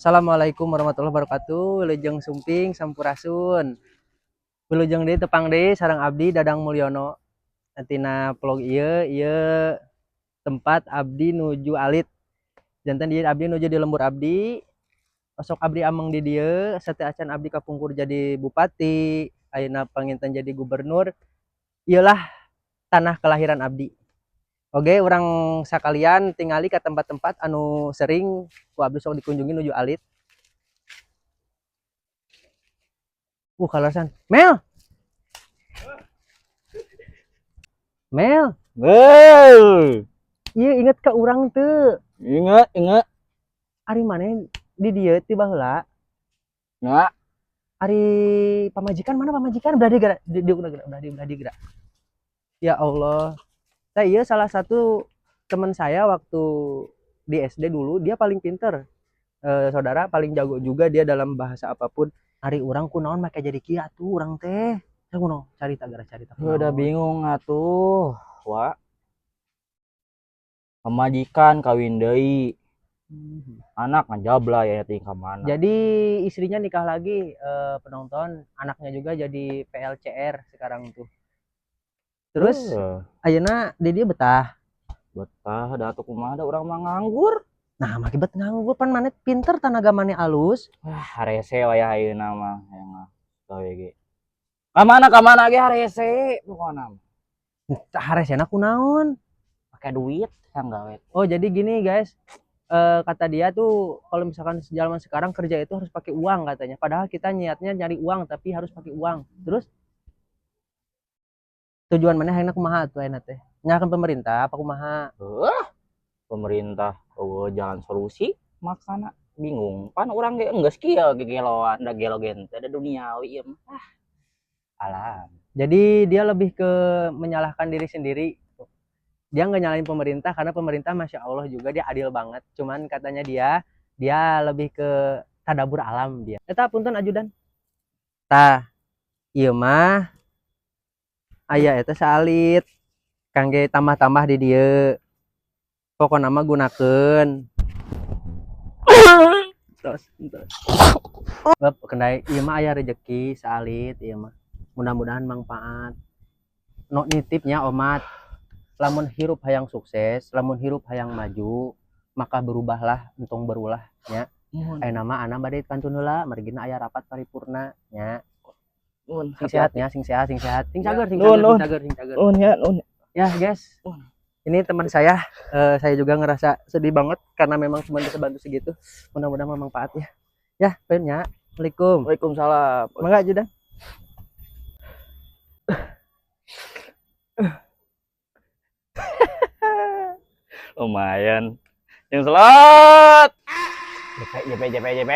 Assalamualaikum warahmatullahi wabarakatuh. Wilujeng sumping, sampurasun. Wilujeng deui tepang deui sareng abdi, Dadang Mulyono. Tina vlog ieu, ieu tempat abdi nuju alit. Janten dieu abdi nuju di lembur abdi. Osok abdi ameng di dieu, sateuacan abdi kapungkur jadi bupati, ayeuna panginten jadi gubernur. Ieulah tanah kelahiran abdi. Oke, urang sakalian tingali ke tempat-tempat anu sering ku abdi sok dikunjungi nuju alit. Kalasan. Mel. Mel. Hei, Iya, inget ke urang teu? Inget, inget. Ari maneh di dieu ti baheula? Nggak. Ari pamajikan mana pamajikan? Belah dieu geura, di dieu geura, belah dieu, belah dieu geura. Ya Allah. Tah ieu salah satu teman saya waktu di SD dulu, dia paling pinter. Saudara paling jago juga dia dalam bahasa apapun. Ari urang kunaon make jadi kieu atuh urang teh? Saya kunaon? Carita gara carita. Udah bingung atuh, wa. Pamajikan kawin deui. Anak ngajabla ya ting ka mana. Jadi istrinya nikah lagi, penonton, anaknya juga jadi PLCR sekarang tuh. Terus ayeuna di dieu betah? Betah da atuh, kumaha da urang mah nganggur. Nah, make bet nganggur, pan maneh pinter, tanaga maneh alus. Wah, harese wayah ayeuna mah hayang gawe ge. Ka mana ka mana ge harese pokona mah. Haresena kunaon? Pake duit yang gawe. Oh, jadi gini guys. Kata dia tuh kalau misalkan zaman sekarang kerja itu harus pakai uang katanya. Padahal kita niatnya nyari uang tapi harus pakai uang. Terus tujuan mana hayangna kumaha atuh ayeuna teh? Nyalahkeun pemerintah apa kumaha? Pemerintah eueuh jalan solusi makana bingung. Pan urang ge geus kieu gegeloan da gelo ge teh da duniawi ieu mah. Ah. Alam. Jadi dia lebih ke menyalahkan diri sendiri. Dia nggak nyalahin pemerintah karena pemerintah masya Allah juga dia adil banget. Cuman katanya dia dia lebih ke tadabur alam dia. Eta punten ajudan. Tah, ieu mah aya eta saalit kangge tambah-tambah di dieu. Pokokna mah gunakeun. Tos, tos. Bab kendai ieu mah aya rejeki saalit ieu mah. Mudah-mudahan manfaat. No nitipnya omat. Lamun hirup hayang sukses, lamun hirup hayang maju, maka berubahlah entong berulah nya. Ayeuna mah ana bade kantun heula, margina aya rapat paripurna nya. Nuhun. Sing sehat nya, sing sehat, sing sehat. Sing cager, sing Nuhun, cager, nuhun. Sing cager, sing cager. Nuhun ya, nuhun. Ya, guys. Ini teman saya juga ngerasa sedih banget karena memang cuma bisa bantu segitu. Mudah-mudahan bermanfaat ya. Ya, nya. Assalamualaikum. Waalaikumsalam. Mangga ajudan. Lumayan. Yang selot. JP JP JP JP.